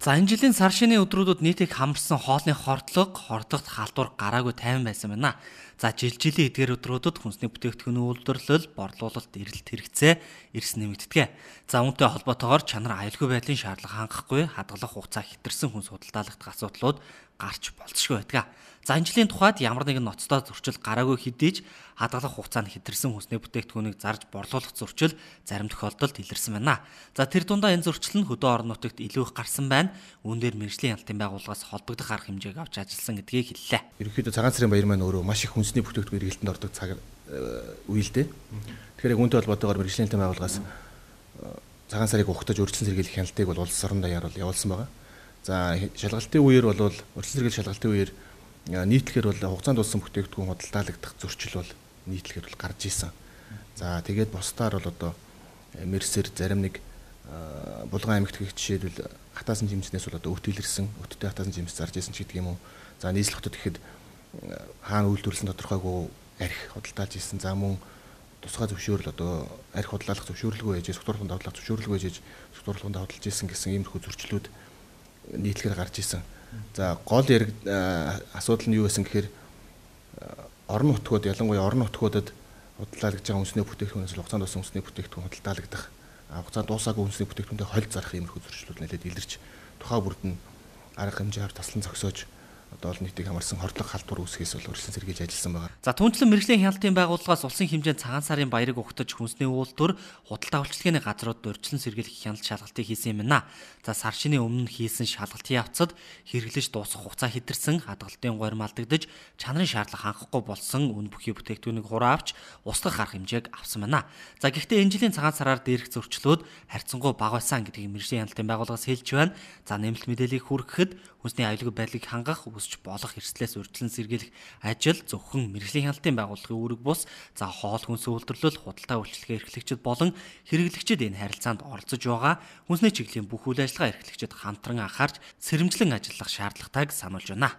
За энэ жилийн сар шинийн өдрүүдэд нийт их хамарсан хоолны хордлого, хордлогот халдвар гараагүй тайван байсан байна. За жил жилийн эдгээр өдрүүдэд хүнсний бүтээгдэхүүний үйлдвэрлэл, борлуулалт, эрэлт хэрэгцээ эрс нэмэгддэг. За үүнтэй холбоотойгоор чанар аюулгүй байдлын шаардлага хангахгүй, хадгалах хугацаа хэтэрсэн хүнс худалдаалагдах асуудлууд гарч болзошгүй байдаг. За энэ жилийн тухайд ямар нэгэн ноцтой зөрчил гараагүй хэдий ч хадгалах хугацаанд хэтэрсэн хүнсний бүтээгдэхүүнийг зарж борлуулах зөрчил зарим тохиолдолд илэрсэн байна. За тэр дундаа энэ зөрчил нь хөдөө орон нутагт илүү их гарсан байна. Үүн дээр мэргэжлийн хяналтын байгууллагаас холбогдох арга хэмжээг авч ажилласан гэдгийг хэллээ. Ерөнхийдөө цагаан сарын баяр маань өөрөө маш их хүнсний бүтээгдэхүүн эргэлтэнд ордог цаг үе л дээ. Тэгэхээр яг үүнтэй холбоотойгоор мэргэжлийн хяналтын байгууллагаас цагаан сарыг угтаж урьдчилан сэргийлэх хяналтыг бол улс орон даяар бол явуулсан байгаа. За шалгалтын үеэр бол урьдчилан сэргийлэх шалгалтын үеэр нийтлэхээр бол хугацаанд дууссан бүтээгдэхүүн худалдаалагдах зөрчил бол нийтлэхээр бол гарч исэн. За тэгээд бусдаар бол одоо мерсэр зарим нэг Булган аймагт гэх жишээлбэл хатаасан жимснээс бол одоо өт илэрсэн, өттэй хатаасан жимс зарж исэн ч гэдэг юм уу. За нийслэл хотод гэхэд хаана үйлдвэрлэсэн тодорхойгүй арх худалдаалж исэн. За мөн тусгай зөвшөөрөл одоо арх худалдаалах зөвшөөрлгүй байж, сутуурлаханд худалдаалах зөвшөөрлгүй байж, сутуурлаханд худалдаж исэн гэсэн иймэрхүү зөрчлүүд нийтлэхээр гарч исэн. За гол асуудал нь юу байсан гэхээр орон нутгууд, ялангуяа орон нутгуудад худалдаалагдж байгаа үндэсний бүтээгдэхүүнээс хугацаанд дууссан үндэсний бүтээгдэхүүн худалдаалагдах, хугацаанд дуусаагүй үндэсний бүтээгдэхүүнтэй хольд зарах иймэрхүү зөрчлүүд нэлээд илэрч тухай бүрд нь арга хэмжээ авч таслан зогсоож одоо олон нийтийг хамарсан хордлого халдвар үүсгэхээс бол урьдчилан сэргийлж ажилласан байгаа. За түүнчлэн мэргэжлийн хяналтын байгууллагаас улсын хэмжээнд цагаан сарын баярыг угтаж хүнсний үйлдвэр, худалдаа үйлчилгээний газруудад урьдчилан сэргийлэх хяналт шалгалтыг хийсэн юм байна. За сар шинийн өмнө хийсэн шалгалтын явцад хэрэглэж дуусах хугацаа хэтэрсэн, хадгалтын горим алдагдаж, чанарын шаардлага хангахгүй болсон үн бүхий бүтээгдэхүүнийг хураа авч устгах арга хэмжээг авсан байна. За гэхдээ энэ жилийн цагаан сараар дээрх зөрчлүүд харьцангуй бага байсан гэдгийг мэргэжлийн хяналтын байгууллагаас хэлж байна. За нэмэлт мэдээллийг хүргэхэд хүнсний аюулгүй байдлыг хангах, үүсч болох эрсдлээс урьдчилан сэргийлэх ажил зөвхөн мэргэжлийн хяналтын байгууллагын үүрэг бус. За хоол хүнс үйлдвэрлэл, худалдаа үйлчилгээ эрхлэгчид болон хэрэглэгчид энэ харилцаанд оролцож байгаа хүнсний чиглэлийн бүх үйл ажиллагаа эрхлэгчид хамтран анхаарч сэрэмжлэн ажиллах шаардлагатайг сануулж байна.